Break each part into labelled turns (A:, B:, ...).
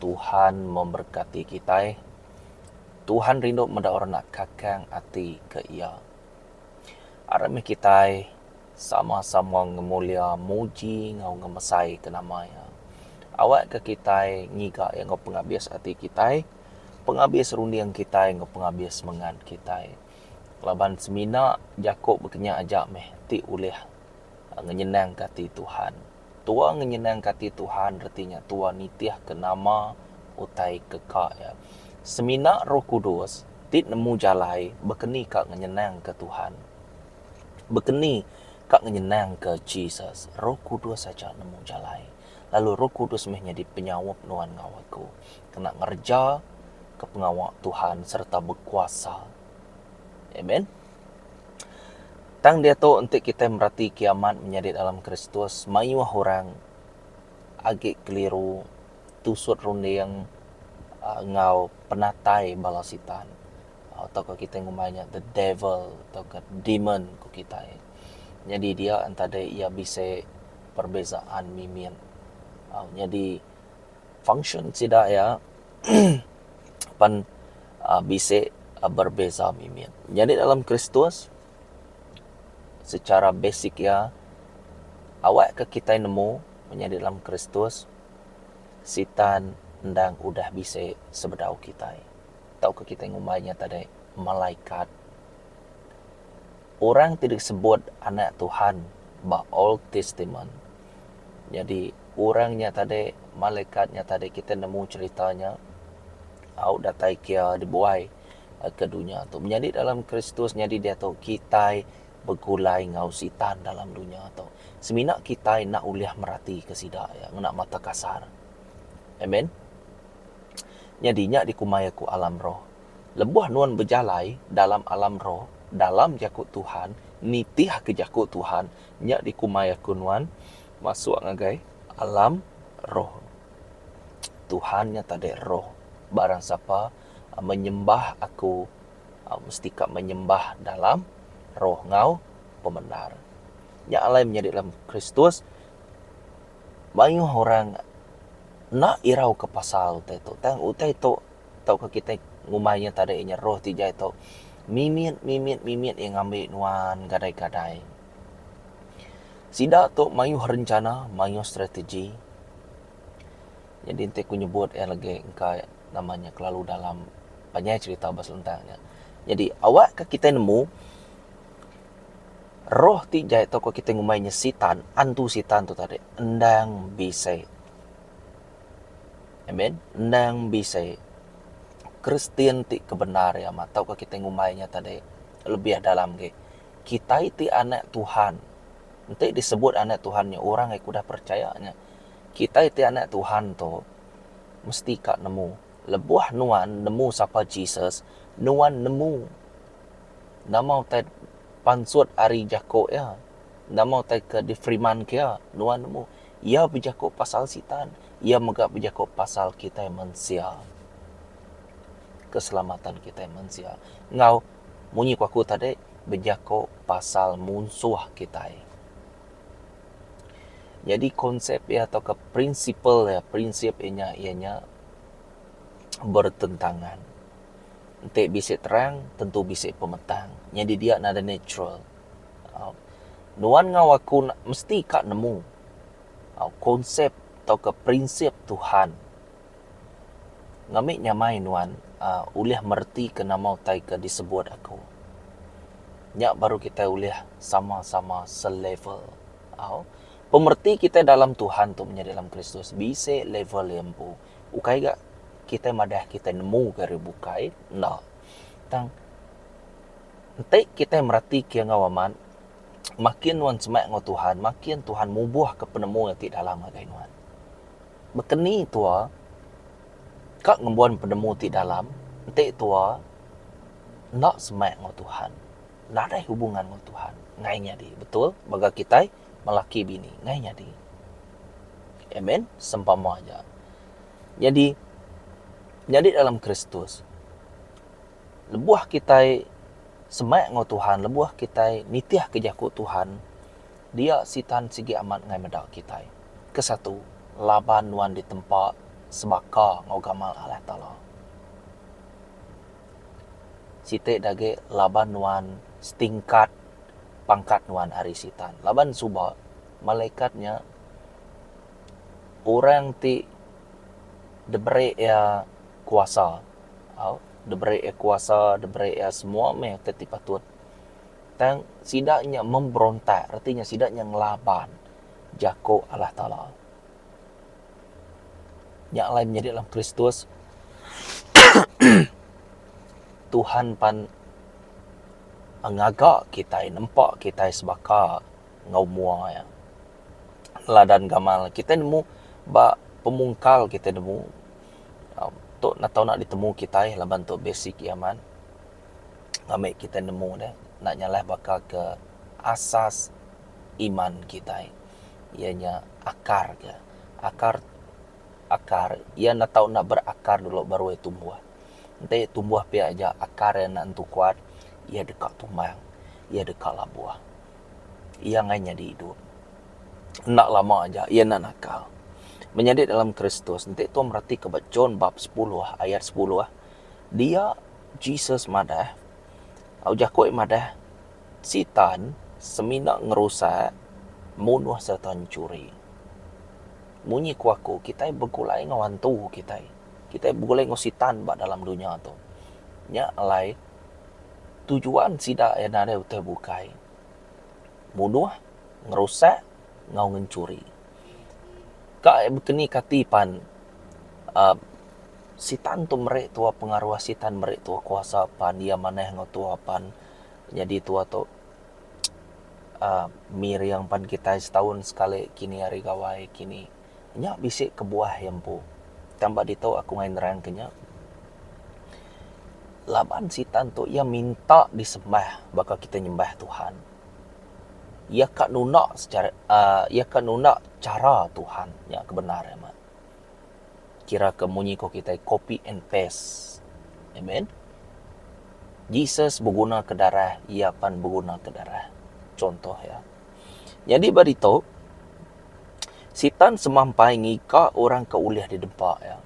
A: Tuhan memberkati kitai. Tuhan rindu meda orang enda kakang ati ke Iya. Arap meh kitai sama-sama ngemulia, muji enggau ngemesaika nama Iya. Awakka kitai ngiga Iya enggau pengabis ati kitai, pengabis runding kitai enggau pengabis semengat kitai. Laban semina jaku baka nya aja meh ti ulih ngenyenangka ati Tuhan. Tua ngenyenangka ati Tuhan reti nya tua nitihka nama utai ke ka iya. Semina Roh Kudus ti nemu jalai baka ni ka ngenyenangka Tuhan. Baka ni ka ngenyenangka Jesus. Roh Kudus aja nemu jalai. Lalu Roh Kudus meh nyadi penyaup nuan enggau aku kena ngereja ke pengawa Tuhan sereta bekuasa. Amen. Tang diatu enti kitai merati kiamat menyadi dalam Kristus mayuh orang agi keliru tusut runding enggau penatai bala sitan tauka kitai ngumbai nya the devil tauka demon ku kitai. Nyadi dia enta deh iya bisi perbezaan mimit nyadi function sida iya pan bisi berbeza mimit. Nyadi dalam Kristus secara basic iya awak ke kitai nemu menyadi dalam Kristus sitan endang udah bisi sebedau kitai tauka kitai ngumbai nya tadi malaikat. Orang ti disebut anak Tuhan ba Old Testament nyadi orang nya tadi malaikat nya tadi kitai nemu cherita nya au datai kia dibuai ke dunya tu. Menyadi dalam Kristus nyadi diatu kitai begulai enggau sitan dalam dunya tu. Semina kitai enda ulih meratika sida iya ngena mata kasar. Amen. Nyadi nya dikumbai aku alam roh. Lebuh nuan bejalai dalam alam roh, dalam jaku Tuhan, nitihka jaku Tuhan, nya dikumbai aku nuan masuk ngagai alam roh. Tuhan nya tadi roh. Barang sapa menyembah aku mesti ka menyembah dalam roh enggau pemendar. Nya alai menyadi dalam Kristus mayuh orang enda irau ke pasal utai tu. Tang utai tu tauka kitai ngumbai nya tadi nya roh ti jai tu mimit mimit mimit iya ngambi nuan gadai gadai. Sida tu mayuh rencana mayuh strategi. Nyadi enti ku nyebut iya lagi engka nama nya kelalu dalam panjai cherita ba selentang nya. Nyadi awak ka kitai nemu roh ti jai tauka kitai ngumbai nya sitan antu sitan tu tadi endang bisi. Amen endang bisi Kristian ti kebendar iya mah tauka kitai ngumbai nya tadi lebih dalam agi. Kitai ti anak Tuhan enti disebut anak Tuhan nya orang ke udah percaya nya kitai ti anak Tuhan tu mesti ka nemu lebuh nuan nemu sapa Jesus nuan nemu nama utai pansut ari jaku iya nama utai ke difriman ke iya nuan nemu iya bejaku pasal sitan iya mega bejaku pasal kitai mensia keselamatan kitai mensia enggau munyi ku aku tadi bejaku pasal munsuh kitai. Nyadi konsep iya tauka prinsipal iya, prinsip iya nya iya nya bertentangan. Enti bisi terang tentu bisi pemetang. Nyadi dia nadai natural. Nuan enggau aku mesti ka nemu konsep tauka prinsip Tuhan. Ngambi nyamai nuan uhh ulih meretika nama utai ke disebut aku. Nya baru kitai ulih sama-sama selevel. Au. Pemereti kitai dalam Tuhan tu menyadi dalam Kristus bisi level iya empu. Ukai ga kitai madah kitai nemu ke ari bukai, enda. Tang enti kitai mereti ke enggau amat, makin nuan semak enggau Tuhan, makin Tuhan mubuhka penemu iya ti dalam ngagai nuan. Baka ni tua ka ngembuan penemu ti dalam enti tua enda semak enggau Tuhan. Nadai hubungan enggau Tuhan. Ngai nyadi. Betul? Baka kitai melaki bini. Ngai nyadi. Amen. Sempama aja. Nyadi, nyadi dalam Kristus, lebuh kitai semak enggau Tuhan, lebuh kitai nitihka jaku Tuhan, dia Sitan sigi amat ngai meda kitai. Kesatu, laban nuan ditempa. sebaka enggau gamal Allah Taala. Siti da agi laban nuan setingkat pangkat nuan ari sitan. Laban suba malaikat nya orang ti diberi iya kuasa au diberi iya kuasa diberi iya semua meh utai ti patut. Tang sida nya memberontak reti nya sida nya ngelaban jaku Allah Taala. Nya alai menyadi dalam Kristus Tuhan pan ngaga kitai nempa kitai sebaka enggau mua iya. Neladan gamal kitai nemu ba pemungkal kitai nemu tu enda tau nak ditemu kitai laban tu basic iya man. Ngambi kitai nemu deh enda nyalah baka ke asas iman kitai iya nya akar ke. Akar akar iya enda tau enda berakar dulu baru iya tumbuh. Enti iya tumbuh pia aja akar iya enda entu kuat iya deka tumbang iya deka labuh. Iya enggai nyadi idup. Enda lama aja iya enda nakal. Menyadi dalam Kristus enti tuan meratika ba John bab sepuluh ayat sepuluh dia Jesus madah au jaku iya madah Sitan semina ngerusak, munuh sereta enchuri. Munyi ku aku, kitai begulai enggau antu kitai. Kitai begulai enggau sitan ba dalam dunya tu. Nya alai tujuan sida iya nadai utai bukai munuh, ngerusak enggau ngenchuri. Ka bekeni kati pan uhh sitan tu meri tuwa pengaruh, sitan meri tuwa kuasa pan iya manah enggau tuwa pan. Nyadi tuwa tu uhh miring pan kitai setaun sekali kini hari gawai kini. Nya bisi kebuah iya empu. Tang ba ditu aku ngagai nerang ke nya laban sitan tu iya minta disembah baka kitai nyembah Tuhan. Iya ka nunda secara uhh iya ka nunda chara Tuhan nya ke bendar iya meh. Kira ke munyi ko kitai copy and paste. Amen. Jesus beguna ke darah, iya pan beguna ke darah. Contoh iya. Nyadi ba ditu, Sitan semampai ngiga orang ke ulih didempa iya.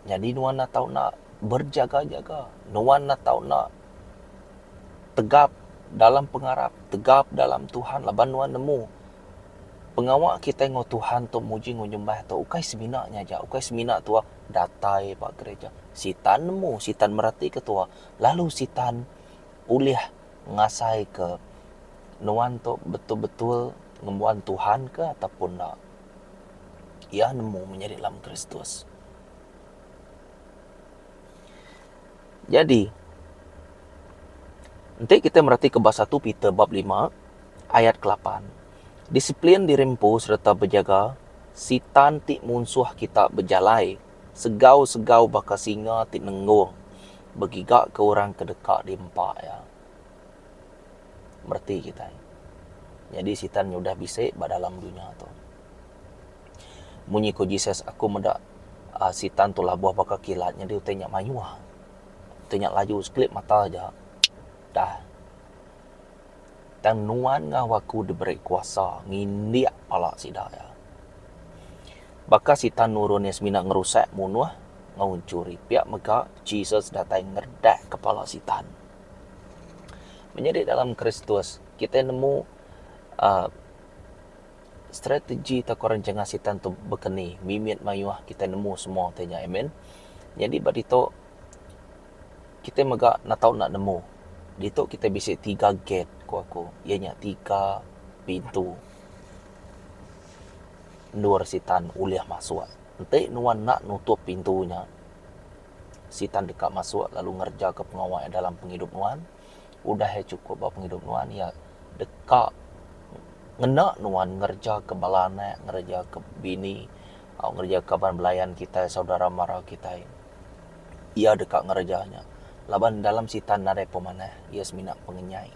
A: Nyadi nuan enda tau enda berjaga-jaga. Nuan enda tau enda tegap dalam pengarap, tegap dalam Tuhan laban nuan nemu pengawa kitai enggau Tuhan tu muji enggau nyembah tu ukai semina nya aja, ukai semina tuah datai ba gereja. Sitan nemu, sitan meratika tuah lalu sitan ulih ngasaika nuan tu betul-betul ngembuan Tuhan ke ataupun enda. Iya nemu menyadi dalam Kristus. Nyadi, enti kitai meratika ba satu Peter bab lima ayat kelapan, disiplin diri empu sereta bejaga sitan ti munsuh kita bejalai segau-segau baka singa ti nenggung begigaka orang ke deka diempa iya. Mereti kitai. Nyadi sitan nya udah bisi ba dalam dunya tu. Munyi ku Jesus aku meda uhh sitan tu labuh baka kilat nyadi utai nya mayuh. Utai nya laju sekelip mata aja dah. Tang nuan enggau aku diberi kuasa ngindik pala sida iya. Baka sitan nurun iya semina ngerusak munuh enggau enchuri pia mega Jesus datai ngeredak kepala sitan. Menyadi dalam Kristus kitai nemu uhh strategi tauka rancangan sitan tu baka ni mimit mayuh kitai nemu semua ti nya amen. Nyadi ba ditu kitai mega enda tau enda nemu ditu kitai bisi tiga gate ku aku iya nya tiga pintu endur sitan ulih masuk. Enti nuan enda nutup pintu nya sitan deka masuk lalu ngereja ka pengawa iya dalam pengidup nuan. Udah iya chukup ba pengidup nuan iya deka ngena nuan ngereja ke bala anak ngereja ke bini au ngereja kaban belayan kitai saudara mara kitai. Iya deka ngereja nya laban dalam sitan nadai pemanah iya semina pengenyai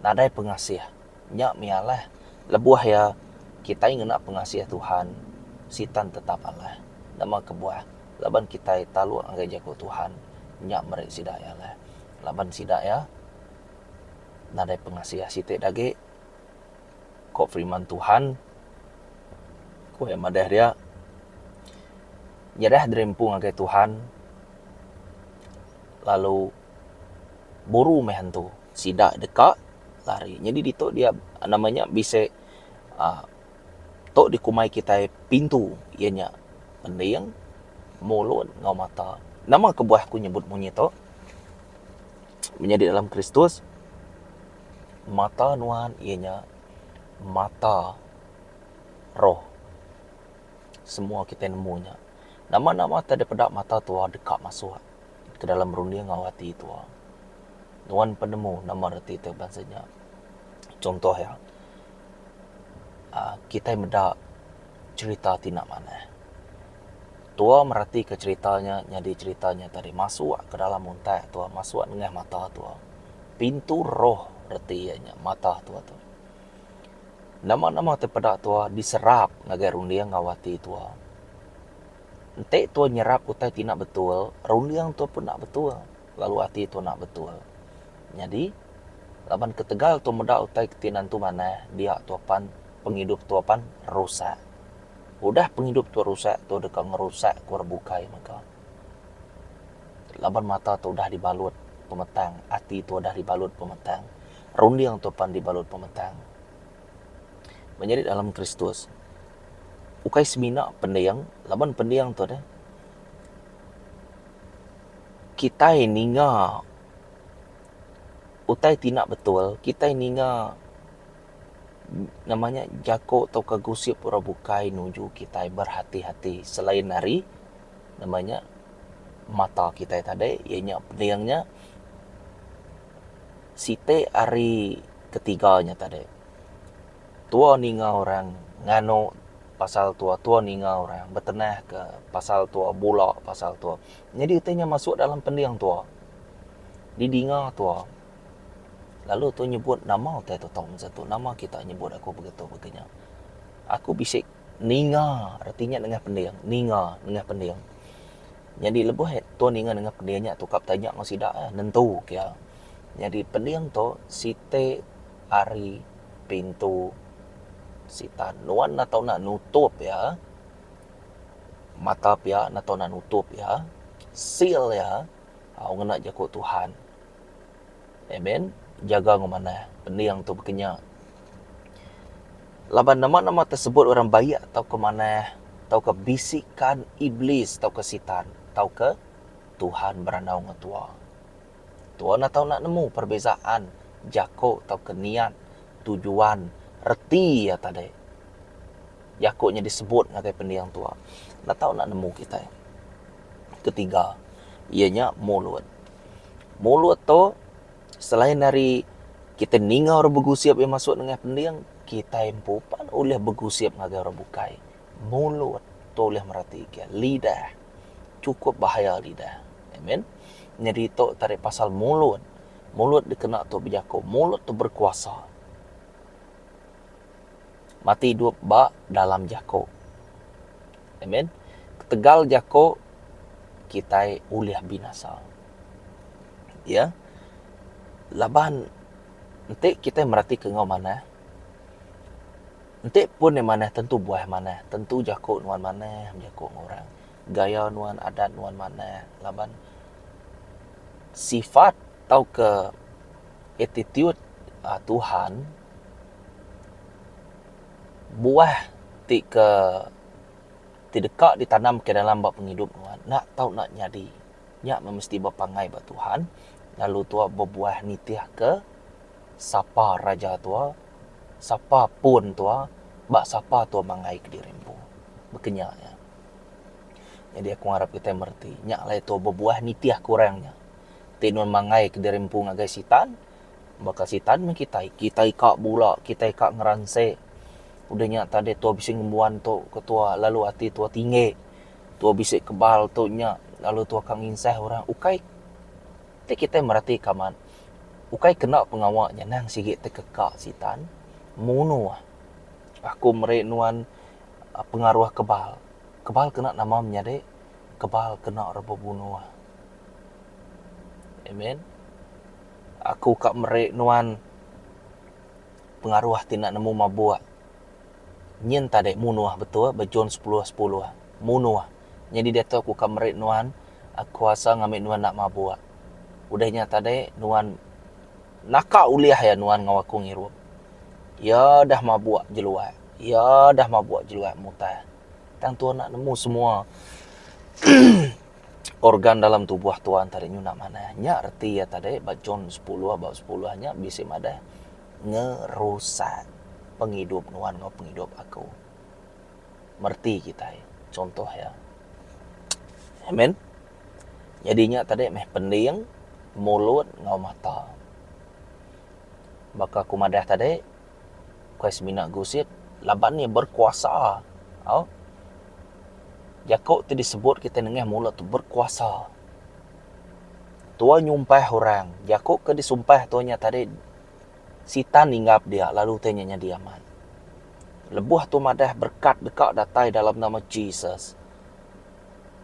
A: nadai pengasih nya mih alah lebuh iya kitai ngena pengasih Tuhan sitan tetap alah. Nama kebuah laban kitai taluk ngagai jaku Tuhan nya meri sida iya alah. Laban sida iya nadai pengasih siti da agi ko firman Tuhan ku iya madah dia. Nyerah diri empu ngagai Tuhan lalu buru meh antu. Sida deka lari. Nyadi ditu dia nama nya bisi uhh tu dikumbai kitai pintu iya nya pending, mulut enggau mata. Nama kebuah aku nyebut munyi tu? Menyadi dalam Kristus mata nuan iya nya mata roh. Semua kitai nemu nya. Nama-nama ti dipeda mata tua deka masuk ke dalam runding enggau ati tua. Nuan penemu nama reti ti bansa nya. Chuntoh iya uhh kitai meda cherita ti enda manah. Tua meratika cherita nya nyadi cherita nya tadi masuk ke dalam untak tua masuk nengah mata tua. Pintu roh reti iya nya mata tua tu. Nama-nama ti peda tua diserap ngagai runding enggau ati tua. Enti tua nyerap utai ti enda betul, runding tua pun enda betul lalu ati tua enda betul. Nyadi laban ketegal tua meda utai ti nentu manah dia tua pan pengidup tua pan rusak. Udah pengidup tua rusak tua deka ngerusak ke orang bukai mega. Laban mata tu udah dibalut pemetang, ati tu udah dibalut pemetang, runding tu pan dibalut pemetang. Menyadi dalam Kristus, ukai semina pending, laban pending tu deh kitai ninga utai ti enda betul, kitai ninga nama nya jako tauka gosip orang bukai nuju kitai berhati-hati selain ari nama nya mata kitai tadi iya nya pending nya siti ari ketiga nya tadi. Tua ninga orang nganu pasal tua, tua ninga orang betenah ke pasal tua, bula pasal tua. Nyadi utai nya masuk dalam pending tua. Didinga tua. Lalu tua nyebut nama utai tu tau masa tu, nama kita nyebut aku begitu baka nya. Aku bisi Ninga reti nya nengah pending, ninga nengah pending. Nyadi lebuh tua ninga nengah pending nya tukar betanya enggau sida eh nentu ke iya. Nyadi pending tu siti ari pintu sitan. Nuan enda tau nak nutup iya, mata pia enda tau nak nutup iya, seal iya au ngena jaku Tuhan. Amen. Jaga enggau manah pending tu baka nya. Laban nama-nama tesebut orang baik tauka manah tauka bisikan iblis tauka sitan tauka Tuhan berandau enggau tua. Tua enda tau nak nemu perbezaan jako tauka niat, tujuan, reti iya tadi. Jako nya disebut ngagai pending tua. Enda tau nak nemu kitai. Ketiga, iya nya mulut. Mulut tu Selain ari kitai ninga orang begusip iya masuk nengah pending, kitai empu pan ulih begusip ngagai orang bukai. Mulut tu ulih meratika lidah. Chukup bahaya lidah. Amen. Nyadi tu tadi pasal mulut. Mulut dikena tu bejaku. Mulut tu berkuasa. Mati idup ba dalam jaku. Amen. Ketegal jaku kitai ulih binasa. Ya. Laban enti kitai meratika enggau manah, enti pun iya manah tentu buah manah, tentu jaku nuan manah bejaku enggau orang. Gaya nuan, adat nuan manah laban sifat tauka attitude aaa Tuhan buah ti ke ti deka ditanam ke dalam ba pengidup nuan enda tau enda nyadi. Nya meh mesti bepangai ba Tuhan lalu tua bebuah nitih ke sapa raja tua, sapa pun tua, ba sapa tua mangai kediri empu. Baka nya iya. Nyadi aku ngarap kitai mereti nya alai tua bebuah nitih ke orang nya. Ti nuan mangai kediri empu ngagai sitan, Baka sitan meh kitai, kitai ka bula, kitai ka ngeranse. Udah nya tadi tua bisi ngembuan tu ke tua lalu ati tua tinggi. Tua bisi kebal tu nya lalu tua ka nginsah orang ukai ti kitai mereti ka amat ukai kena pengawa nya nang sigi tekeka sitan munuh. Aku meri nuan pengaruh kebal. Kebal kena nama menyadi? Kebal kena rebut bunuh. Amen. Aku ka meri nuan pengaruh ti enda nemu mabuk. Nyin tadi munuh betul ba John sepuluh sepuluh. Munuh. Nyadi diatu aku ka meri nuan kuasa ngambi nuan enda mabuk. Udah nya tadi nuan naka ulih iya nuan enggau aku ngirup. Iya dah mabuk jeluak. Iya dah mabuk jeluak mutah. Tang tuan enda nemu semua organ dalam tubuh tuan tadi nyuna manah. Nya reti iya tadi ba John sepuluh ba sepuluh nya bisi madah ngerusak pengidup nuan enggau pengidup aku. Mereti kitai chuntoh iya. Amen. Nyadi nya tadi meh pending, mulut enggau mata. Baka ku madah tadi ukai semina gosip laban iya berkuasa au. Jaku ti disebut kitai nengah mulut tu berkuasa. Tuai nyumpah orang, jaku ke disumpah tuai nya tadi sitan ninggap dia lalu utai nya nyadi amat. Lebuh tu madah berekat deka datai dalam nama Jesus.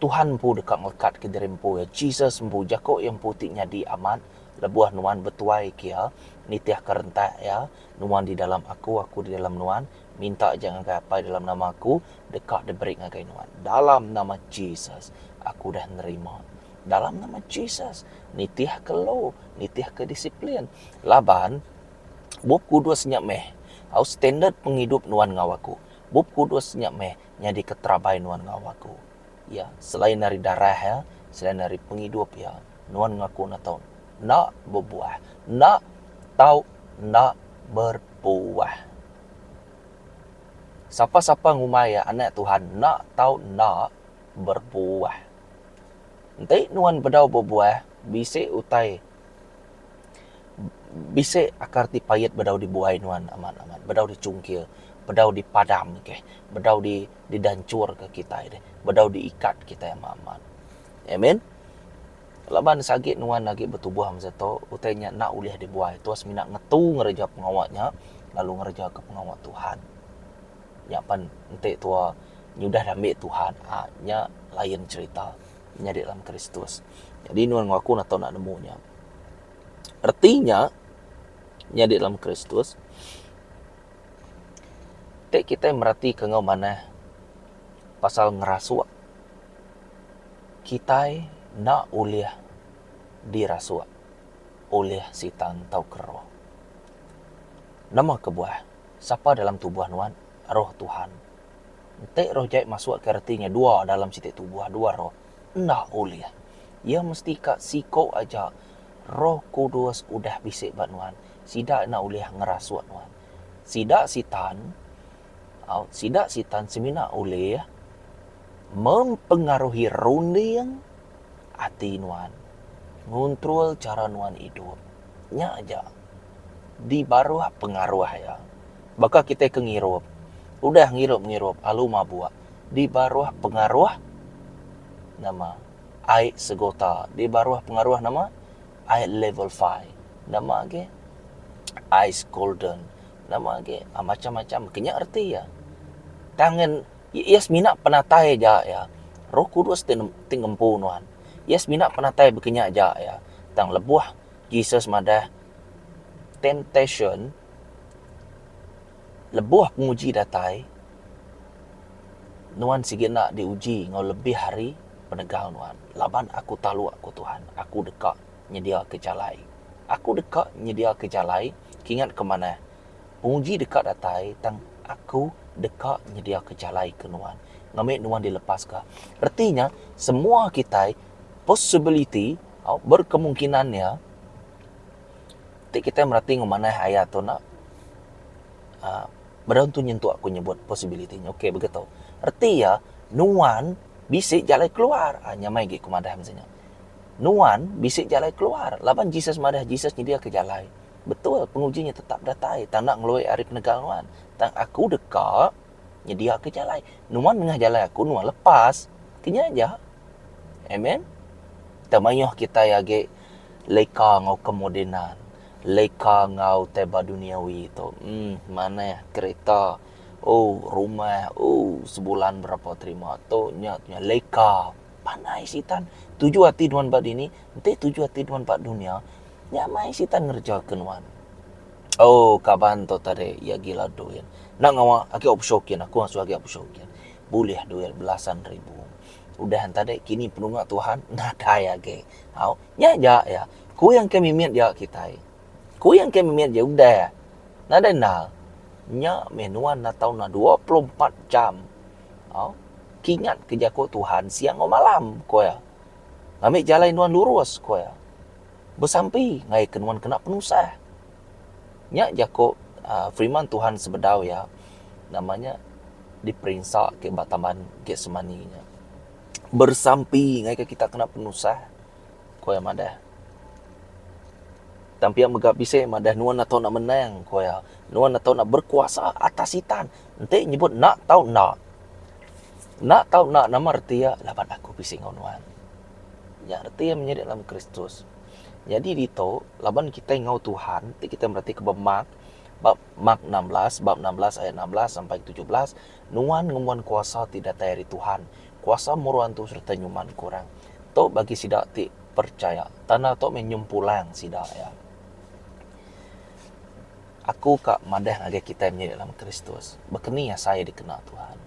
A: Tuhan empu deka ngelekatka diri empu iya. Jesus empu, jaku iya empu ti nyadi amat lebuh nuan betuai ke iya, nitihka rentak iya, nuan di dalam aku, aku di dalam nuan, minta aja ngagai Apai dalam nama aku, deka diberi ngagai nuan. Dalam nama Jesus, aku udah nerima. Dalam nama Jesus, nitihka law, nitihka disiplin. Laban, Bup Kudus nya meh au standard pengidup nuan enggau aku. Bup Kudus nya meh nyadika terabai nuan enggau aku. Iya, selain ari darah iya, selain ari pengidup iya, nuan ngaku enda tau enda bebuah, enda tau enda berbuah. Sapa-sapa ngumbai iya anak Tuhan enda tau enda berbuah. Enti nuan bedau bebuah, bisi utai Bisi akar ti pait bedau dibuai nuan amat amat bedau dichungkil bedau dipadam keh bedau di didancur ka kitai deh bedau diikat kitai amat amat. Amen. Laban sagi nuan agi betubuh masa tu utai nya enda ulih dibuai tu semina ngetu ngereja pengawa nya lalu ngereja ka pengawa Tuhan. Nya pen enti tua nyudah diambi Tuhan aaa nya lain cherita. Menyadi dalam Kristus. Nyadi nuan enggau aku enda tau enda nemu nya. Reti nya, nyadi dalam Kristus, ti kitai meratika enggau manah pasal ngerasuk, kitai enda ulih dirasuk ulih sitan tauka roh. Nama kebuah? Sapa dalam tubuh nuan? Roh Tuhan. Enti roh jai masuk ke reti nya dua dalam siti tubuh, dua roh. Enda ulih. Iya mesti ka siko aja Roh Kudus udah bisi ba nuan. Sida enda ulih ngerasuk nuan. Sida sitan, au sida sitan semina ulih mempengaruhi runding ati nuan, nguntrul chara nuan idup. Nya aja. Di baruh pengaruh iya. Baka kitai ke ngirup, udah ngirup-ngirup alu mabuk di baruh pengaruh nama ai segota, di baruh pengaruh nama ai level five, nama agi ice golden, nama agi macam-macam ke nya reti iya. Tang ngan iya semina penatai aja iya, roh kudus ti ti ngempu nuan. Iya semina penatai baka nya aja iya. Tang lebuh Jesus madah temptation Lebuh penguji datai, nuan sigi enda diuji enggau lebih ari penegal nuan. Laban aku taluk ku Tuhan, aku deka nyediaka jalai. Aku deka nyediaka jalai, kingat ke manah. Penguji deka datai tang aku deka nyediaka jalai ke nuan. Ngambi nuan dilepaska. Reti nya, semua kitai possibility, berkemungkinan iya, Ti kitai merati enggau manah ayat tu enda uhh beda tu nyentuk aku nyebut possibility nya ok begitu. Reti iya nuan bisi jalai keluar uhh nyamai agi ku madah mesti nya. Nuan bisi jalai keluar laban Jesus madah Jesus nyediaka jalai. Betul penguji nya tetap datai tang enda ngelui ari penegal nuan. Tang aku deka nyediaka jalai. Nuan nengah jalai aku nuan lepas. Ke nya aja. Amen. Tang mayuh kitai agi leka enggau kemodenan, leka enggau utai ba duniawi tu. Uhh manah kereta, oh rumah, oh sebulan berapa terima tu nya tu nya leka. Pandai sitan. Tuju ati nuan ba dini, enti tuju ati nuan ba dunia, nya mai sitan ngereja ke nuan. Oh kaban tu tadi iya gila duit. Enda ngawa agi opshokin aku ngasuh agi opshokin. Bulih duit belasan ribu. Udah enta deh kini penunga Tuhan nadai agi. Au nya ja iya. Kuing ke mimit ja kitai. Kuing ke mimit ja udah. Nadai endar. Nya meh nuan enda tau 24 jam. Au kingat ke jaku Tuhan siang enggau malam ku iya. Ngambi jalai nuan lurus ku iya. Besampi ngagai ke nuan kena penusah. Nya jaku uhh firman Tuhan sebedau iya nama nya diperinsa ke ba taman Getsemani nya. Bersampi ngagai kita kena penusah ku iya madah. Tang pia mega bisi madah nuan enda tau nak menang ku iya. Nuan enda tau nak berkuasa atas sitan. Enti nyebut enda tau enda. Enda tau enda nama reti iya laban aku bisi enggau nuan. Nya reti iya menyadi dalam Kristus. Nyadi ditu laban kitai enggau Tuhan ti kitai meratika ba Mark ba Mark 16 bab 16 ayat 16 sampai 17 nuan ngembuan kuasa ti datai ari Tuhan. Kuasa muru antu sereta nyuman ke orang. Tu bagi sida ti percaya. Tanda tu meh nyempulang sida iya. Aku ka madah ngagai kitai menyadi dalam Kristus baka ni asai dikena Tuhan.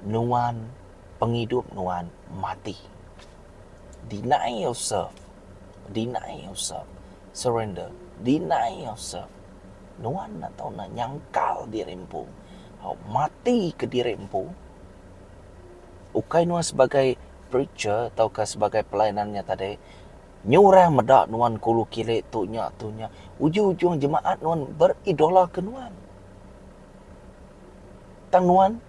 A: Nuan pengidup nuan mati. Deny yourself. Deny yourself. Surrender. Deny yourself. Nuan enda tau nak nyangkal diri empu. Au mati ke diri empu. Ukai nuan sebagai preacher tauka sebagai pelayanan nya tadi nyurang meda nuan kulu kili tu nya tu nya. Ujung-ujung jemaat nuan beridola ke nuan. Tang nuan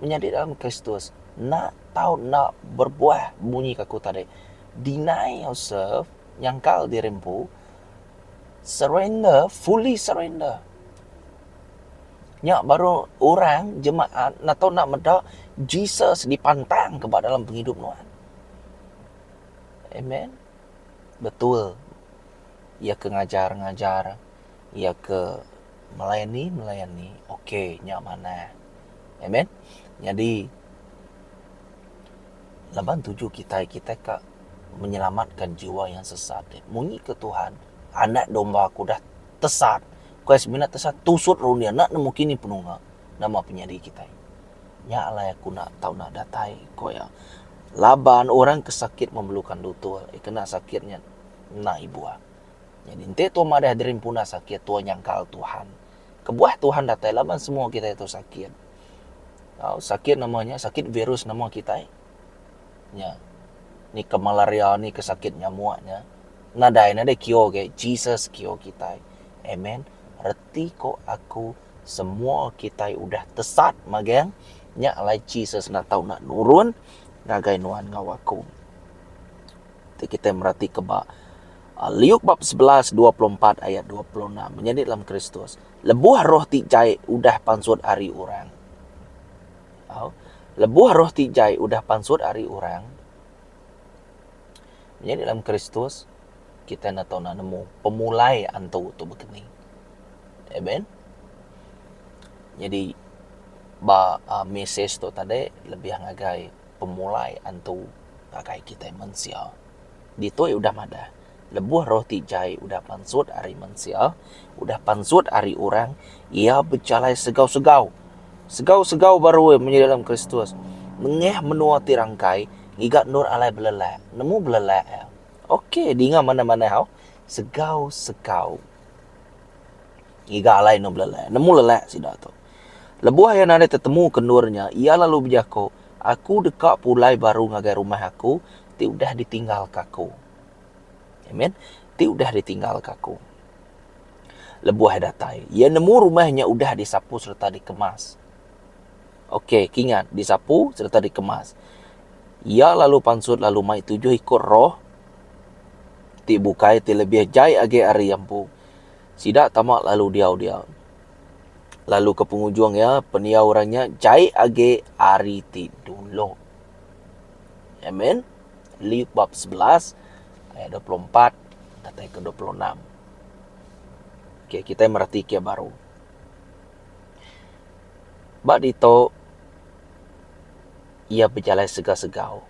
A: menyadi dalam Kristus enda tau enda berbuah munyi ke aku tadi. Deny yourself nyangkal diri empu surrender fully surrender. Nya baru orang jemaat enda tau enda meda Jesus dipantang ke ba dalam pengidup nuan. Amen. Betul iya ke ngajar ngajar iya ke melayani melayani ok nya manah. Amen. Nyadi laban tuju kitai kitai ka menyelamatkan jiwa yang sesat munyi ke Tuhan anak domba ku udah tesat bukai semina tesat tusut runding enda nemu kini penunga nama penyadi kitai. Nya alai aku enda tau enda datai ku iya. Laban orang ke sakit memerlukan lutur kena sakit nya enda ibuh. Nyadi enti tua madah diri empu enda sakit tua nyangkal Tuhan. Kebuah Tuhan datai laban semua kitai tu sakit. Au sakit nama nya sakit virus nama kitai. Nya ni ke malaria ni ke sakit nyamuk nya nadai nadai cure agi Jesus cure kitai. Amen. Reti ko aku semua kitai udah tesat magang nya alai Jesus enda tau nak nurun ngagai nuan enggau aku. Ti kitai meratika ba Luke bab 11 24 ayat 26 menyadi dalam Kristus lebuh roh ti jai udah pansut ari orang. Au lebuh roh ti jai udah pansut ari orang menyadi dalam Kristus kitai enda tau nak nemu pemulai antu tu bekeni. Amen. Nyadi ba mesej tu tadi lebih ngagai pemulai antu ngagai kitai mensia. Ditu iya udah madah, lebuh roh ti jai udah pansut ari mensia, udah pansut ari orang, iya bejalai segau-segau. Segau-segau baru iya menyadi dalam Kristus. Nengah menua ti rangkai, ngiga endur alai belelak. Nemu belelak iya. Okey, dinga manah-manah au. Segau-segau. Ngiga alai endur belelak. Nemu lelak sida tu. Lebuh iya nadai tetemu ke endur nya, iya lalu bejaku, Aku deka pulai baru ngagai rumah aku ti udah ditinggalka aku. Amen. Ti udah ditinggalka aku. Lebuh iya datai, iya nemu rumah nya udah disapu sereta dikemas. Okey, kingat, disapu sereta dikemas. Iya lalu pansut lalu mai tujuh iku roh ti bukai ti lebih jai agi ari iya empu. Sida tama lalu diau dia. Lalu ke pengujung iya, pendiau orang nya jai agi ari ti dulu. Amen. Luke bab 11 ayat 24 datai ke 26. Okey, kitai mereti ke baru. Ba ditu iya bejalai segau-segau.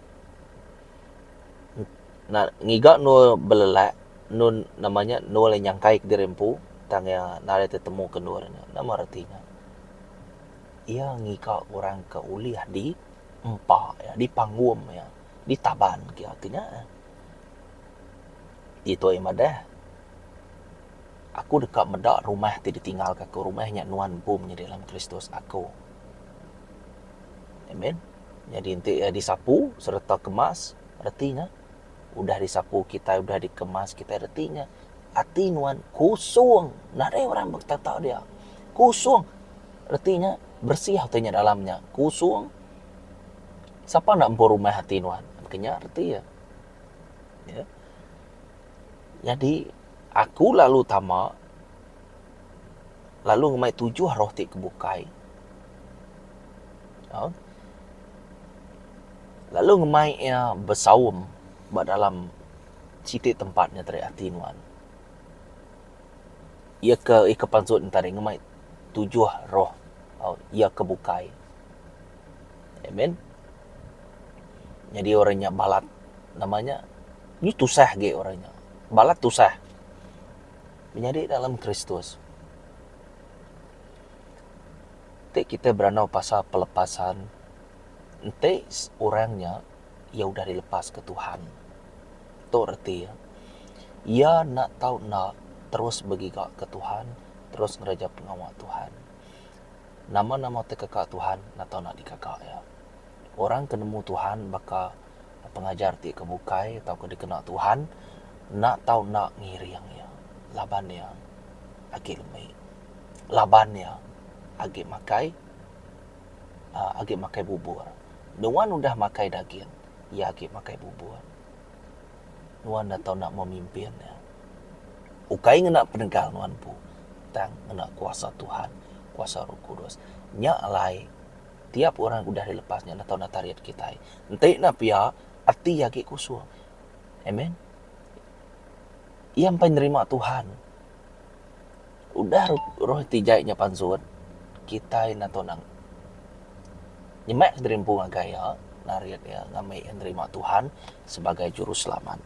A: Ngiga endur belelak endur nama nya endur iya nyangkai kediri empu tang iya nadai tetemu ke endur nya. Nama reti nya? Iya ngiga orang ke ulih di empa iya, dipanggung iya. Ditaban ke iya ke nya. Ti tuai madah aku deka meda rumah ti ditinggalka aku. Rumah nya nuan empu menyadi dalam Kristus aku. Amen. Nyadi enti iya disapu sereta kemas reti nya udah disapu kitai udah dikemas kitai reti nya ati nuan kusung nadai orang betata dia. Kusung reti nya bersih utai nya dalam nya kusung. Sapa enda empu rumah ati nuan ke nya reti iya. Ya. Nyadi aku lalu tama lalu ngemai tujuh roh ti ke bukai. Au. Lalu ngemai iya besaum ba dalam siti tempat nya tadi ati nuan. Iya ke iya ke pansut ne tadi ngemai tujuh roh au iya ke bukai. Amen. Nyadi orang nya balat nama nya nyu tusah agi orang nya. Balat tusah. Menyadi dalam Kristus. Ti kitai berandau pasal pelepasan enti orang nya iya udah dilepaska Tuhan. Tu reti iya, iya enda tau enda terus begiga ke Tuhan, terus ngereja pengawa Tuhan. Nama-nama ti keka Tuhan enda tau enda digaga iya. Orang ke nemu Tuhan baka pengajar ti ke bukai tauka dikena Tuhan enda tau enda ngiring iya laban iya agi lemi. Laban iya agi makai uhh agi makai bubur. Nuan udah makai daging iya agi makai bubur. Nuan enda tau enda memimpin iya. Ukai ngena penegal nuan empu tang ngena kuasa Tuhan, kuasa Roh Kudus. Nya alai tiap orang udah dilepas nya enda tau enda tarit kitai. Enti ne pia ati agi kusung. Amen. Iya empai nerima Tuhan. Udah roh ti jai nya pansut kitai enda tau nang nyemak diri empu ngagai iya narit iya ngambi iya nerima Tuhan sebagai juruselamat.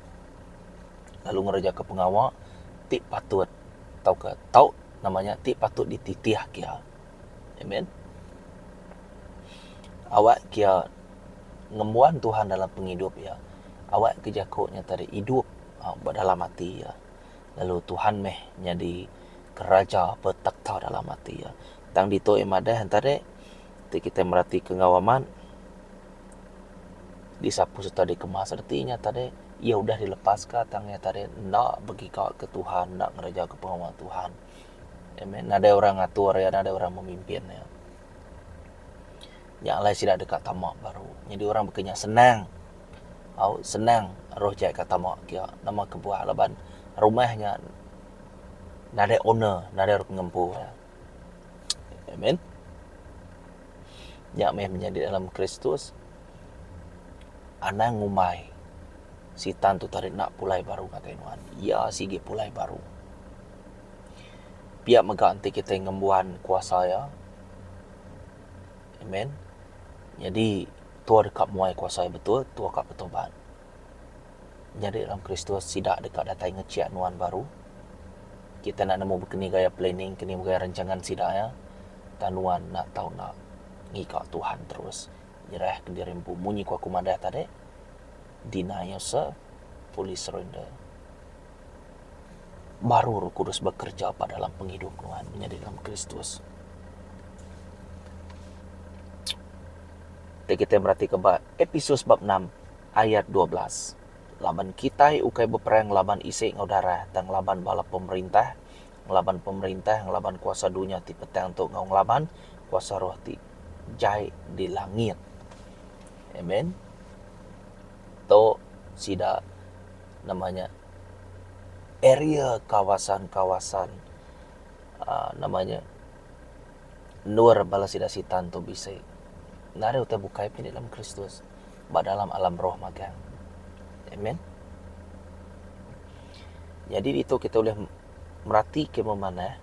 A: Lalu ngereja ke pengawa ti patut tauka tau nama nya ti patut dititih ke iya. Amen. Awak ke iya ngembuan Tuhan dalam pengidup iya. Awak ke jaku nya tadi idup ba dalam ati iya. Lalu Tuhan meh nyadi keraja betakhta dalam ati iya. Tang ditu iya madah enta deh ti kitai meratika enggau amat disapu sereta dikemas reti nya tadi iya udah dilepaska tang iya tadi enda begiga ke Tuhan enda ngereja ke pengawa Tuhan. Amen nadai orang ngatur iya nadai orang memimpin iya. Nya alai sida deka tama baru. Nyadi orang baka nya senang. Au senang roh jai ka tama kia nama kebuah laban rumah nya nadai owner nadai orang ngempu iya. Amen. Nya meh menyadi dalam Kristus anang ngumbai sitan tu tadi enda pulai baru ngagai nuan. Iya sigi pulai baru. Pia mega enti kitai ngembuan kuasa iya. Amen. Nyadi tua deka muai kuasa iya betul, tua ka betobat. Nyadi dalam Kristus sida deka datai ngechik nuan baru. Kita enda nemu bekeni gaya planning, keni gaya rancangan sida iya. Tang nuan enda tau enda ngiga Tuhan terus. Nyerah ke diri empu munyi ku aku madah tadi, deny yourself, fully surrender. Baru Roh Kudus bekerja ba dalam pengidup nuan menyadi dalam Kristus. Ti kitai meratika ba Epesus bab enam ayat 12. Laban kitai ukai beperang ngelaban isi enggau darah tang ngelaban bala pemerintah, ngelaban pemerintah, ngelaban kuasa dunya ti petang tu enggau ngelaban kuasa roh ti jai di langit. Amen. Tu sida nama nya area kawasan-kawasan aaa nama nya endur bala sida sitan tu bisi. Nadai utai bukai pun dalam Kristus ba dalam alam roh magang. Amen. Nyadi ditu kita ulih meratika memanah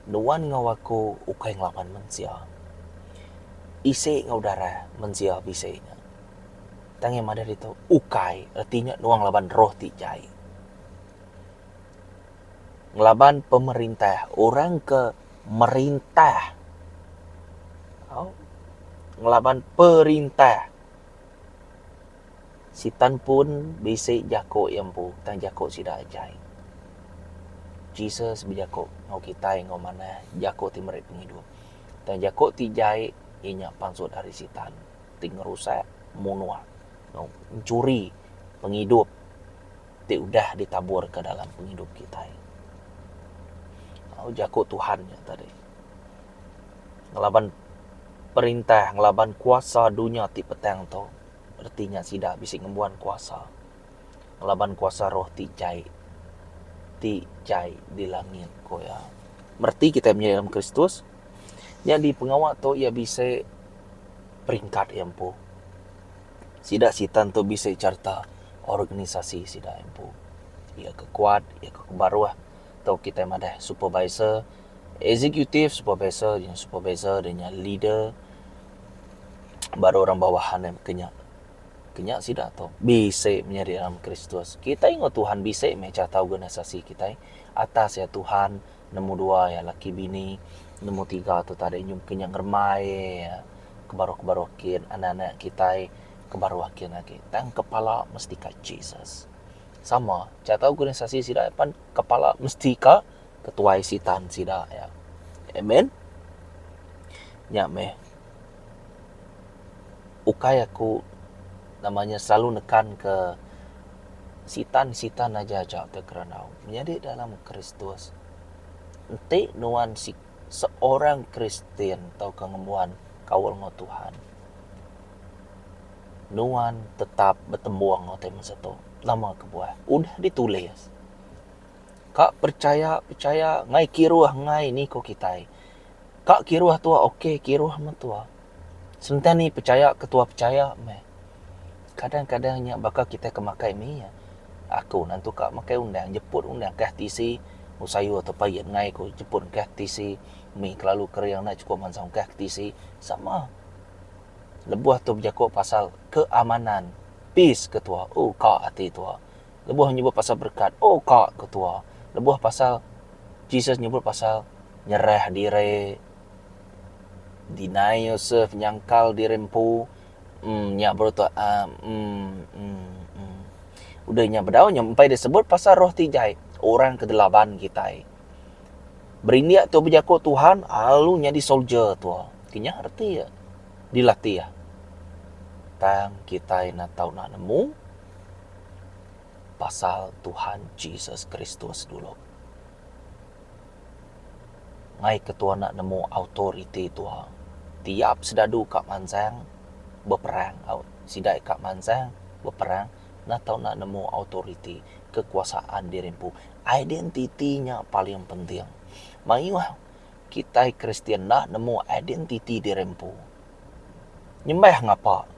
A: nuan enggau aku ukai ngelaban mensia. Isi enggau darah mensia bisi nya. Tang iya madah ditu, ukai reti nya nuang laban roh ti jai. Ngelaban pemerintah, orang ke merintah au ngelaban perintah. Sitan pun bisi jaku iya empu tang jaku sida jai. Jesus bejaku enggau kitai enggau manah jaku ti meri pengidup. Tang jaku ti jai iya nya pansut ari sitan ti ngerusak, munuh enggau enchuri pengidup ti udah ditaburka dalam pengidup kitai. Jaku Tuhan nya tadi ngelaban perintah ngelaban kuasa dunya ti petang tu. Reti nya sida bisi ngembuan kuasa ngelaban kuasa roh ti jai ti jai di langit, ku iya. Mereti kitai menyadi dalam Kristus, nyadi pengawa tu iya bisi peringkat iya empu. Sida sitan tu bisi charta organisasi sida iya empu. Iya ke kuat, iya ke baruh tau kitai madah supervisor, executive supervisor, supervisor nya leader. Baru orang bawahan iya ke nya. Ke nya sida tu bisi menyadi dalam Kristus. Kitai enggau Tuhan bisi meh chata organisasi kitai. Atas iya Tuhan, nemu dua iya laki bini, nemu tiga tu tadi nyum ke nya ngerembai ke baruh ke baruh kin anak-anak kitai ke baruh kin agi. Tang kepala mesti ka Jesus. Sama chata organisasi sida pan kepala mesti ka ketuai sitan sida iya. Amen. Nya meh ukai aku nama nya selalu nekan ke sitan sitan aja aja te kerandau. Menyadi dalam Kristus enti nuan seorang Kristian tauka ngembuan kaul enggau Tuhan nuan tetap betembung enggau ti masa tu. Nama kebuah? Udah ditulis. Ka percaya percaya ngai kiruh ngai ni ko kitai. Ka kiruh tua ok kiruh meh tua. Sentang ni percaya ke tua percaya meh. Kadang kadang nya baka kitai ke makai mih. Aku nentu ka makai undang jeput undang kah tisi mung sayur tu pait ngai ku jeput kah tisi mih kelalu kering enda chukup mansang kah tisi sama. Lebuh tu bejaku pasal keamanan peace ke tua oh ka ati tua. Lebuh nyebut pasal berekat, oh ka ketua. Lebuh pasal Jesus nyebut pasal nyerah diri, deny yourself, nyangkal diri empu, em nya baru tu em em em. Udah nya bedau nya empai disebut pasal roh ti jai, orang ke delaban kitai. Berindik tu bejaku Tuhan lalu nyadi soldier tua. Kinya reti iya dilatih. Tang kitai enda tau nak nemu. pasal Tuhan Jesus Kristus dulu. Ngai ke tua enda nemu autoriti tua. Tiap sedadu ka mansang beperang au sida ka mansang beperang enda tau enda nemu autoriti kekuasaan diri empu. Identiti nya paling penting. Mayuh kitai Kristian enda nemu identiti diri empu. Nyembah ngapa.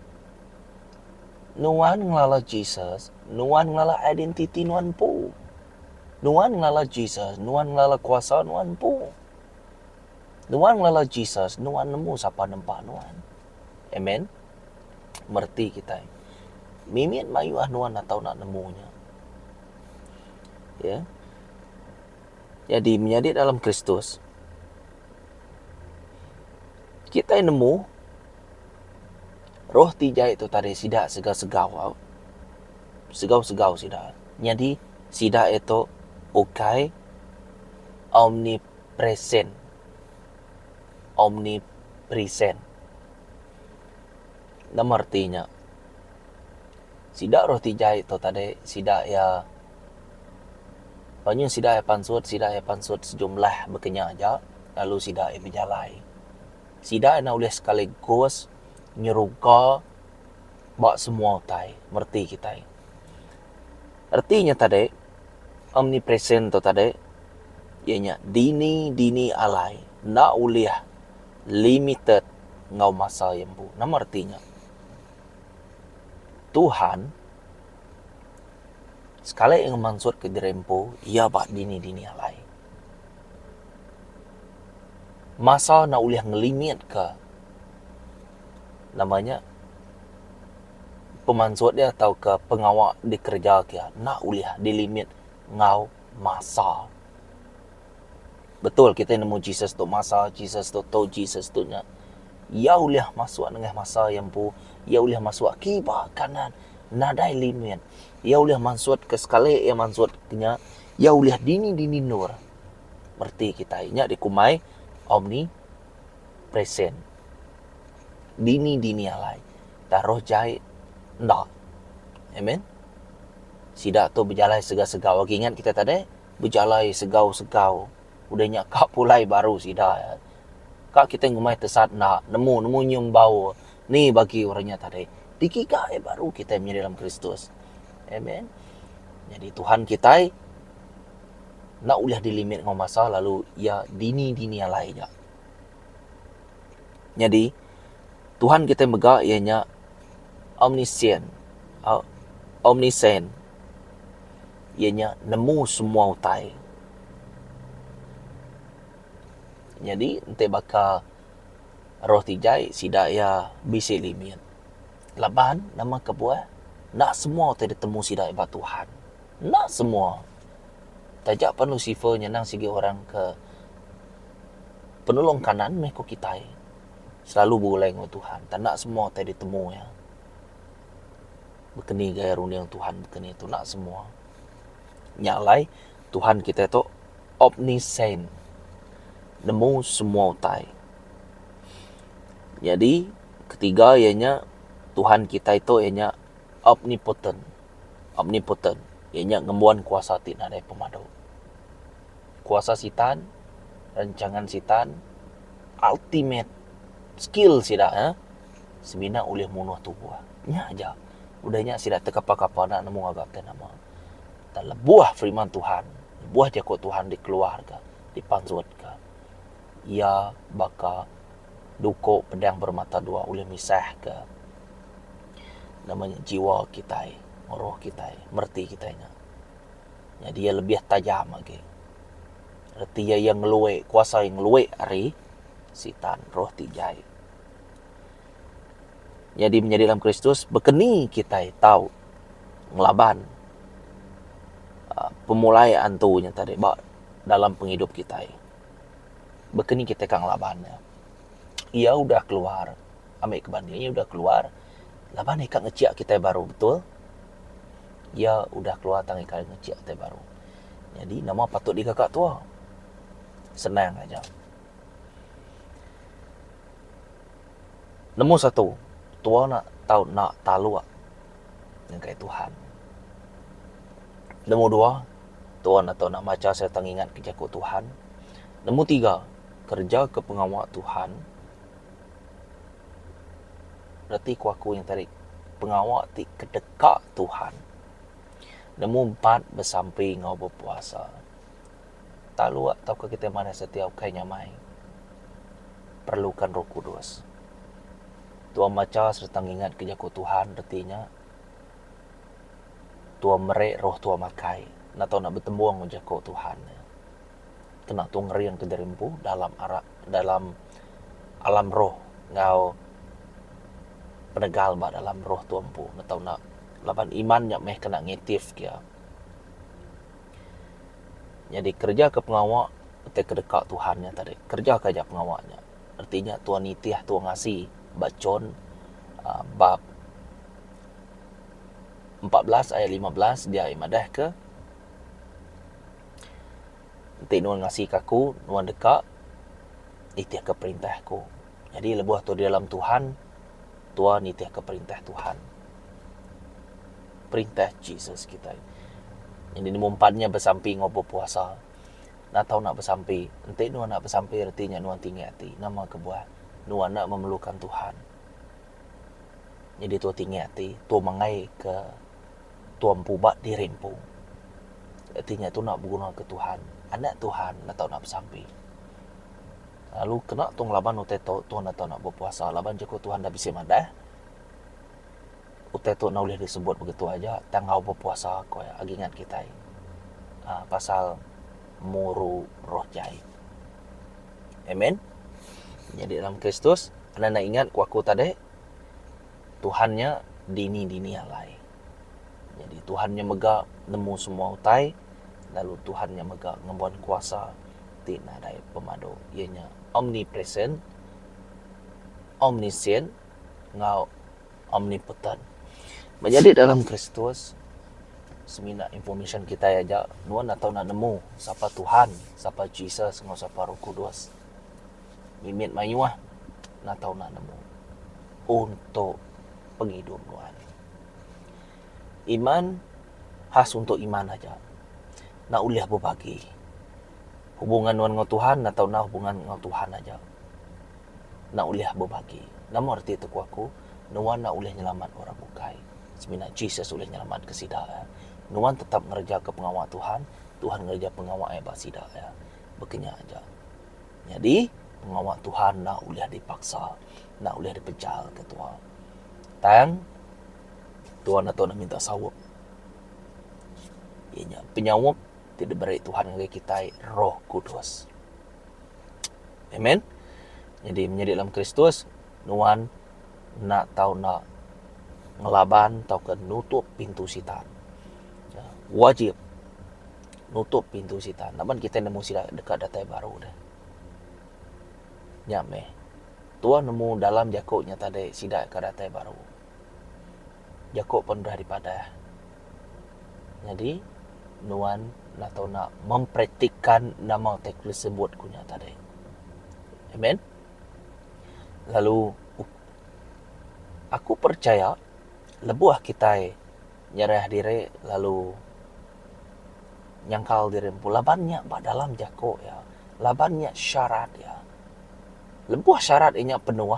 A: Nuan ngelala Jesus, nuan ngelala identiti nuan empu. Nuan ngelala Jesus, nuan ngelala kuasa nuan empu. Nuan ngelala Jesus, nuan nemu sapa nempa nuan. Amen. Mereti kitai. Mimit mayuh nuan atau nak nemu nya. Ya. Jadi menyadi dalam Kristus. Kitai nemu Roh ti jai tu tadi sida segau-segau au. Segau-segau sida. Nyadi sida itu ukai omnipresent. Omnipresent. Nama reti nya? Sida roh ti jai tu tadi sida iya Panyuh sida iya pansut, sida iya pansut sejumlah baka nya aja lalu sida iya bejalai. Sida enda ulih sekaligus nyeruga ba semua utai mereti kitai. Reti nya tadi omnipresent tu tadi iya nya dini dini alai enda ulih limited enggau masa iya empu. Nama reti nya? Tuhan sekali ngemansut ke diri empu iya ba dini dini alai. Masa enda ulih ngelimitka nama nya pemansut iya tauka pengawa dikereja ke iya enda ulih dilimit enggau masa. Betul kitai nemu Jesus tu masa, Jesus tu tu, Jesus tu nya. Iya ulih masuk nengah masa iya empu, iya ulih masuk kiba kanan. Nadai limit. Iya ulih mansutka sekali iya mansutka nya, iya ulih dini-dini endur. Reti kitai nya dikumbai omnipresent. Dini-dini alai. Tang roh jai enda. Amen. Sida tu bejalai segau-segau. Agi ingat kita tadi? Bejalai segau-segau. Udah nya ka pulai baru sida. Ka kitai ngumbai tesat enda. Nemu nemu nyium bau ni bagi orang nya tadi. Digiga iya baru kitai menyadi dalam Kristus. Amen. Nyadi Tuhan kitai enda ulih dilimit enggau masa lalu iya dini-dini alai aja. Nyadi, Tuhan kitai mega iya nya omniscient, omniscient iya nya nemu semua utai. Nyadi enti baka roh ti jai sida iya bisi limit laban nama kebuah enda semua utai ditemu sida ba Tuhan. Enda semua. Taja pan Lucifer nyenang sigi orang ke Penulung kanan meh ku kitai selalu begulai enggau Tuhan tanda semua utai ditemu iya. Baka ni gaya runding Tuhan baka ni tu enda semua. Nya alai Tuhan kitai tu omniscient nemu semua utai. Nyadi ketiga iya nya Tuhan kitai tu iya nya omnipotent. Omnipotent iya nya ngembuan kuasa ti nadai pemadu. Kuasa sitan, rancangan sitan, ultimate skill sida eh semina ulih munuh tubuh. Nya aja. Udah nya sida tekapa-kapa enda nemu ngaga utai nama. Tang lebuh firman Tuhan, lebuh jaku Tuhan dikeluarka, dipansutka, iya baka duko pedang bermata dua ulih misahka nama nya jiwa kitai, roh kitai, mereti kitai nya. Nyadi iya lebih tajam agi. Reti iya, iya ngelui, kuasa iya ngelui ari Sitan, roh ti jai. Nyadi menyadi dalam Kristus, baka ni kitai tau ngelaban aaa pemulai antu nya tadi ba dalam pengidup kitai. Baka ni kitai ka ngelaban iya. Iya udah keluar, ambi ke banding iya udah keluar laban iya ka ngechik kitai baru betul. Iya udah keluar tang iya ngechik kitai baru. Nyadi nama patut digaga tuo? Senang aja. Nemu satu, tuo ne tau enda taluk ngagai Tuhan. Nemu dua, tuo ne tau enda macha sereta ngingatka jaku Tuhan. Nemu tiga, kereja ke pengawa Tuhan. Reti ku aku nya tadi pengawa ti kedeka Tuhan. Nemu empat besampi enggau bepuasa. Taluk tauka kitai madah setia ukai nyamai perlukan Roh Kudus. Tuan macha sereta ngingatka jaku Tuhan reti nya tuan meri roh tuan makai enda tau nak betembung enggau jaku Tuhan. Kena tu ngeringka diri empu dalam arak dalam alam roh enggau penegal ba dalam roh tu empu ne tau enda laban iman nya meh kena ngitif ke iya. Nyadi kereja ke pengawa ti kedeka Tuhan nya tadi kereja ke aja pengawa nya reti nya tuan nitih tuan ngasi ba John uhh bab 14 ayat 15 dia madah ke Enti nuan ngasika aku, nuan deka nitihka perintah aku. Nyadi lebuh tu di dalam Tuhan, tua nitihka perintah Tuhan. Perintah Jesus kitai. Nyadi nemu empat nya besampi enggau bepuasa. Enda tau nak besampi. Enti nuan nak besampi reti nya nuan tinggi ati. Nama kebuah? Nuan enda memerlukan Tuhan. Nyadi tua tinggi ati, tua manggai ke tua empu ba diri empu. Reti nya tu enda beguna ke Tuhan. Anak Tuhan enda tau nak besampi. Lalu kena tu ngelaban utai tu, tu enda tau nak bepuasa laban jaku Tuhan dah bisi madah utai tu enda ulih disebut begitu aja tang enggau bepuasa ku iya agi ngat kitai uhh pasal muru roh jai. Amen. Nyadi dalam Kristus enda enda ingat ku aku tadi Tuhan nya dini-dini alai. Nyadi Tuhan nya mega nemu semua utai lalu Tuhan nya mega ngembuan kuasa ti nadai pemadu iya nya omnipresent, omniscient enggau omnipotent. Menyadi dalam Kristus semina information kitai aja nuan atau enda nemu sapa Tuhan, sapa Jesus enggau sapa Roh Kudus. Mimit mayuh enda tau enda nemu untuk pengidup nuan. Iman khas untuk iman aja enda ulih bebagi. Hubungan nuan enggau Tuhan enda tau enda hubungan enggau Tuhan aja. Enda ulih bebagi. Nama reti tu ku aku, nuan enda ulih nyelamat orang bukai. Semina Jesus ulih nyelamatka sida iya. Nuan tetap ngerejaka pengawa Tuhan, Tuhan ngereja pengawa iya ba sida iya. Baka nya aja. Nyadi, pengawa Tuhan enda ulih dipaksa, enda ulih dipejalka tua. Tang, Tuhan atu enda minta saup. Iya nya penyaup ti diberi Tuhan ngagai kitai Roh Kudus. Amen. Nyadi menyadi dalam Kristus, nuan enda tau enda ngelaban tauka nutup pintu sitan. Wajib nutup pintu sitan laban kitai nemu sida deka datai baru deh. Nya meh. Tuan nemu dalam jaku nya tadi sida ka datai baru. Jaku pun udah dipadah. Nyadi, nuan enda tau enda mempraktikkan nama utai ke disebut ku nya tadi. Amen. Lalu aku percaya lebuh kitai nyerah diri lalu nyangkal diri empu laban nya ba dalam jaku iya, laban nya syarat iya. Lebuh syarat iya nya penuh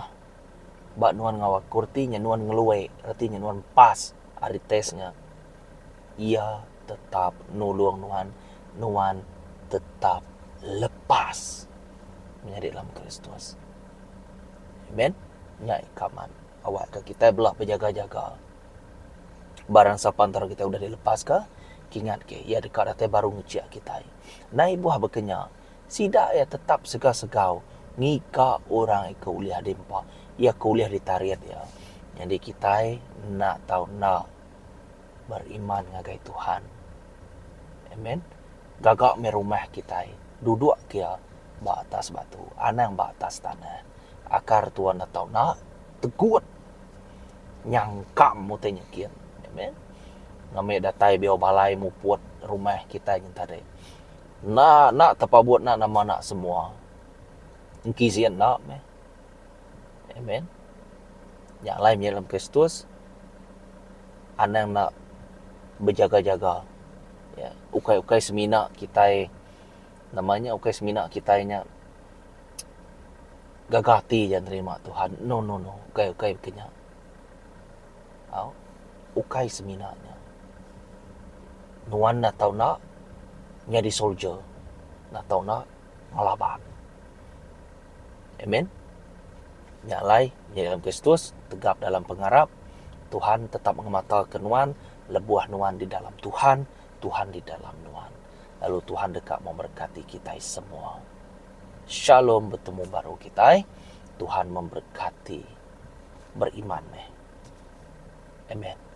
A: ba nuan enggau aku reti nya nuan ngelui reti nya nuan pas ari test nya iya tetap nulung nuan nuan tetap lepas menyadi dalam Kristus. Amen. Nya ika amat awakka kitai bela bejaga-jaga. Barang sapa entara kitai udah dilepaska kingat ke iya deka datai baru ngechik kitai. Ndai buah baka nya Sida iya tetap segau-segau ngiga orang iya ke ulih diempa, iya ke ulih ditarit iya. Nyadi kitai enda tau enda beriman ngagai Tuhan. Amen. Gaga meh rumah kitai duduk ke iya ba atas batu, anang ba atas tanah. Akar Tuhan enda tau enda tegut nyangkam utai nyekin. Amen. Ngambi datai biau balai muput rumah kitai nyin tadi. Enda enda tepabut enda nama enda semua. Engki sien enda meh. Amen. Nya alai menyadi dalam Kristus anang enda bejaga-jaga. Ya, ukai ukai semina kitai nama nya ukai semina kitai nya gaga ati ja nerima Tuhan. No no no, ukai ukai baka nya. Au ukai semina nya. Nuan enda tau enda nyadi soldier, enda tau enda ngelaban. Amen. Nya alai nyadi dalam Kristus tegap dalam pengarap Tuhan tetap ngemataka nuan lebuh nuan di dalam Tuhan, Tuhan di dalam nuan. Lalu Tuhan deka memberkati kitai semua. Shalom betemu baru kitai. Tuhan memberkati. Beriman meh. Amen.